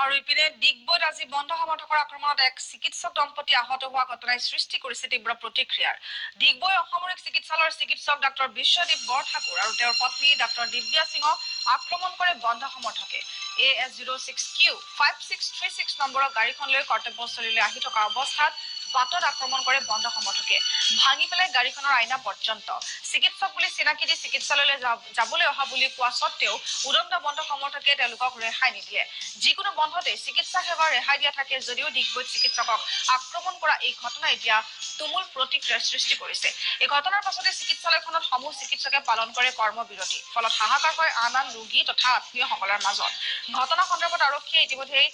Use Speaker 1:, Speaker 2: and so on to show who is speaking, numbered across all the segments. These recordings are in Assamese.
Speaker 1: আৰু ইপিনে ডিগবৈত আজি বন্ধ সমৰ্থকৰ আক্ৰমণত এক চিকিৎসক দম্পতী আহত হোৱা ঘটনাই সৃষ্টি কৰিছে তীব্ৰ প্ৰতিক্ৰিয়াৰ। ডিগবৈ অসামৰিক চিকিৎসালয়ৰ চিকিৎসক ডাক্তৰ বিশ্বদীপ বৰঠাকুৰ আৰু তেওঁৰ পত্নী ডাক্তৰ দিব্যা সিঙক আক্ৰমণ কৰে বন্ধ সমৰ্থকে। AS 06 Q 5636 নম্বৰৰ গাড়ীখন লৈ কৰ্তব্যস্থলীলৈ আহি থকা অৱস্থাত বাটত আক্ৰমণ কৰে বন্ধ সমৰ্থকে। ভাঙি পেলাই গাড়ীখনৰ আইনা পৰ্যন্ত। চিকিৎসক বুলি চিনাকি দি চিকিৎসালয়লৈ যাবলৈ অহা বুলি কোৱা স্বত্তেও উদণ্ড বন্ধ সমৰ্থকে তেওঁলোকক ৰেহাই নিদিয়ে। যিকোনো বন্ধতে চিকিৎসা সেৱাৰ ৰেহাই দিয়া থাকে যদিও ডিগবৈত চিকিৎসকক আক্ৰমণ কৰা এই ঘটনা এতিয়া তুমুল প্ৰতিক্ৰিয়াৰ সৃষ্টি কৰিছে। এই ঘটনাৰ পাছতে চিকিৎসালয়খনত সমূহ চিকিৎসকে পালন কৰে কৰ্মবিৰতি। ফলত হাহাকাৰ হয় আন আন ৰোগী তথা আত্মীয়সকলৰ মাজত। ঘটনা সন্দৰ্ভত আৰক্ষীয়ে ইতিমধ্যেই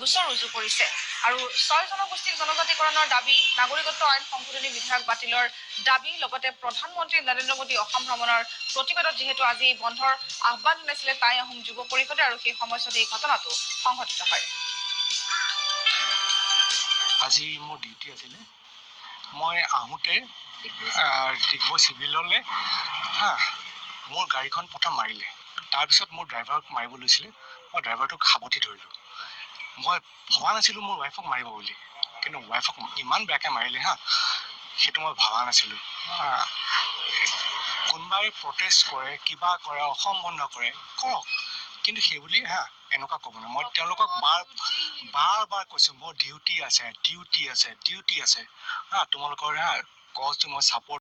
Speaker 1: গোচৰ ৰুজু কৰিছে। আৰু ছয় জনগোষ্ঠীক জনজাতিকৰণৰ দাবী, নাগৰিকত্ব আইন সংশোধনী বিধেয়ক বাতিলৰ দাবী, লগতে প্ৰধানমন্ত্ৰী নৰেন্দ্ৰ মোদী অসম ভ্ৰমণৰ প্ৰতিবাদত যিহেতু আজি এই বন্ধৰ আহ্বান জনাইছিলে টাই আহোম যুৱ পৰিষদে আৰু সেই সময়ছোৱাত এই ঘটনাটো সংঘটিত হয়।
Speaker 2: আজি মোৰ ডিউটি আছিলে। মই আহোঁতে ডিগবৈ চিভিললৈ, হা, মোৰ গাড়ীখন প্ৰথম মাৰিলে। তাৰপিছত মোৰ ড্ৰাইভাৰক মাৰিব লৈছিলে। মই ড্ৰাইভাৰটোক সাৱটি ধৰিলোঁ। মই ভবা নাছিলোঁ মোৰ ৱাইফক মাৰিব বুলি, কিন্তু ৱাইফক ইমান বেয়াকৈ মাৰিলে, হা, সেইটো মই ভবা নাছিলোঁ। কোনোবাই প্ৰটেষ্ট কৰে, কিবা কৰে, অসম বন্ধ কৰে, কৰক, কিন্তু সেইবুলি, হা, এনেকুৱা ক'ব নোৱাৰে। মই তেওঁলোকক বাৰ বাৰ বাৰ কৈছোঁ, মোৰ ডিউটি আছে, ডিউটি আছে, ডিউটি আছে, হা, তোমালোকৰ, হা, কজটো মই ছাপৰ্ট